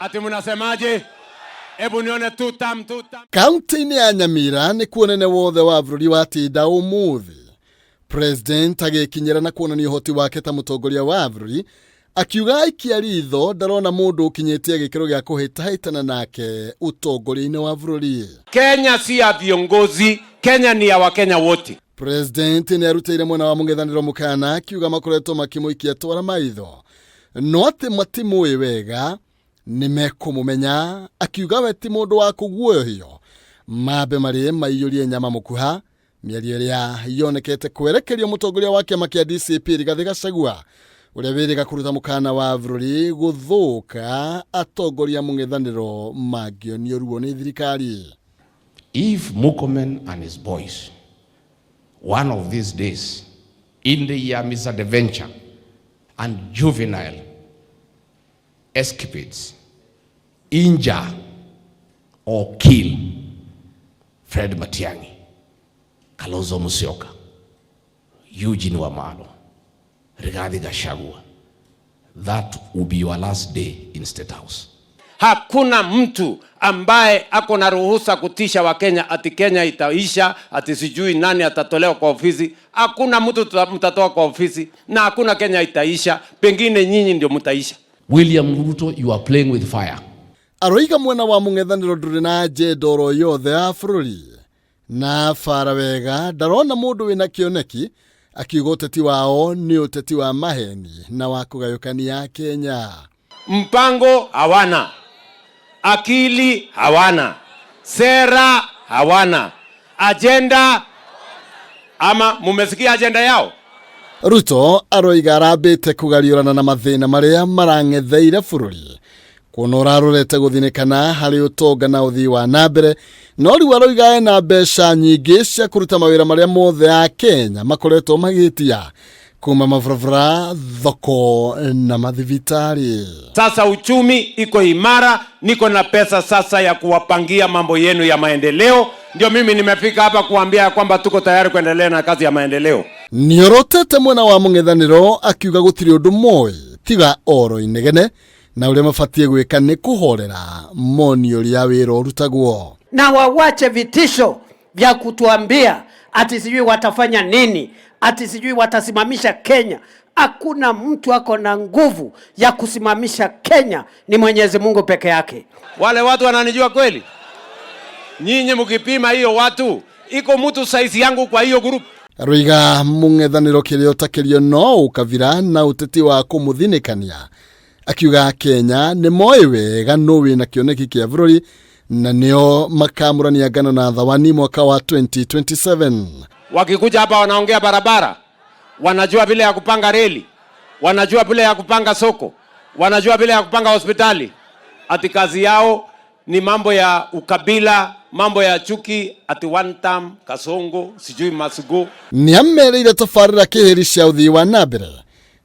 Ati mnasemaje? Hebu nione tutam tutam. Kaunti-inĩ ya Nyamira nĩkuo ũnene wothe wa bũrũri watinda ũmũthĩ. President agĩkinyĩra na kuonania ũhoti wake ta mũtongoria wa bũrũri akiuga aikia ritho ndarona mũndũ ũkinyĩtie gĩkĩro gĩa kũhĩtahĩtana nake ũtongoria-inĩ wa bũrũri. Kenya si ya viongozi, Kenya ni ya Wakenya wote. President nĩ arutĩire mwena wa mũng'ethanĩro mũkana akiuga makoretwo makĩmũikia twara maitho no atĩ matimũĩ wega nĩ mekũmũmenya akiuga we ti mũndũ wa kũguoyohio mambe marĩe maiyũrie nyama mũkuha mĩario ĩrĩa yonekete kwerekerio mũtongoria wa kĩama kĩa DCP Rigathĩ Gachagua ũrĩa wĩrĩga kũruta mũkana wa bũrũri gũthũka atongoria mũng'ethanĩro mangĩonio ruo nĩ thirikari. If Murkomen and his boys, one of these days, in the year misadventure and juvenile escapades, injure or kill Fred Matiang'i, Kalonzo Musyoka, Eugene Wamalwa, Rigathi Gachagua, that will be your last day in State House. Hakuna mtu ambaye ako na ruhusa kutisha Wakenya ati Kenya itaisha, ati sijui nani atatolewa kwa ofisi. Hakuna mtu mtatoa kwa ofisi na hakuna Kenya itaisha. Pengine nyinyi ndio mtaisha. William Ruto, you are playing with fire. Aroiga mwena wa mũng'ethanĩro ndũrĩ na agenda oro yothe ya bũrũri na bara wega ndarona mũndũ wĩna kĩoneki akiuga ũteti wao nĩ ũteti wa maheni na wa kũgayũkania Kenya. Mpango hawana, akili hawana, sera hawana, agenda ama mumesikia agenda yao? Ruto aroiga arambĩte kũgariũrana na mathĩna marĩa marang'etheire bũrũri kuona ũrarorete gũthinĩkana harĩ ũtonga na ũthii wa na mbere no rĩu aroiga ena mbeca nyingĩ cia kũruta mawĩra marĩa mothe a Kenya makoretwo magĩtia kuma mabarabara thoko na mathibitarĩ. Sasa uchumi iko imara, niko na pesa sasa ya kuwapangia mambo yenu ya maendeleo. Ndio mimi nimefika hapa kuambia ya kwamba tuko tayari kuendelea na kazi ya maendeleo. Nĩorotete mwena wa mũng'ethanĩro akiuga gũtirĩ ũndũ moĩ tiga oro inegene na ũrĩa mabatiĩ gwĩka nĩ kũhorera moni ũrĩa wĩra ũrutagwo. Na wawache vitisho vya kutuambia ati sijui watafanya nini, ati sijui watasimamisha Kenya. Hakuna mtu ako na nguvu ya kusimamisha Kenya, ni Mwenyezi Mungu peke yake. Wale watu wananijua kweli? Nyinyi mkipima hiyo watu, iko mtu saizi yangu kwa hiyo group? Aroiga mũng'ethanĩro kĩrĩa ũtakĩrio no ũkabira na ũteti wa kũmũthinĩkania akiuga Kenya nĩ moĩ wega nũ wĩna kĩoneki kĩa bũrũri na nĩo makamũrania ngano na thawani mwaka wa 2027. Wakikuja hapa wanaongea barabara, wanajua vile ya kupanga reli, wanajua vile ya kupanga soko, wanajua vile ya kupanga hospitali. Ati kazi yao ni mambo ya ukabila, mambo ya chuki, ati one term, Kasongo, sijui Masugo. Nĩamereire tabarĩra kĩhĩri cia ũthii wa na mbere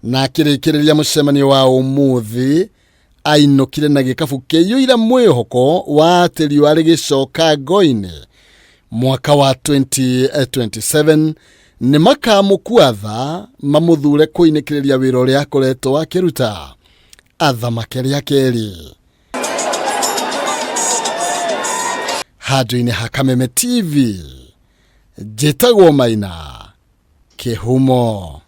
na akĩrĩkĩrĩria mũcemanio wa ũmũthĩ ainũkire na gĩkabu kĩiyũire mwĩhoko wa atĩ riũa rĩgĩcoka ngo-inĩ mwaka wa 2027 nĩ makamũkuatha mamũthure kũinĩkĩrĩria wĩra ũrĩa akoretwo akĩruta athamake rĩa kerĩ. Handũ-inĩ ha Kameme TV njĩtagwo Maina Kĩhumo.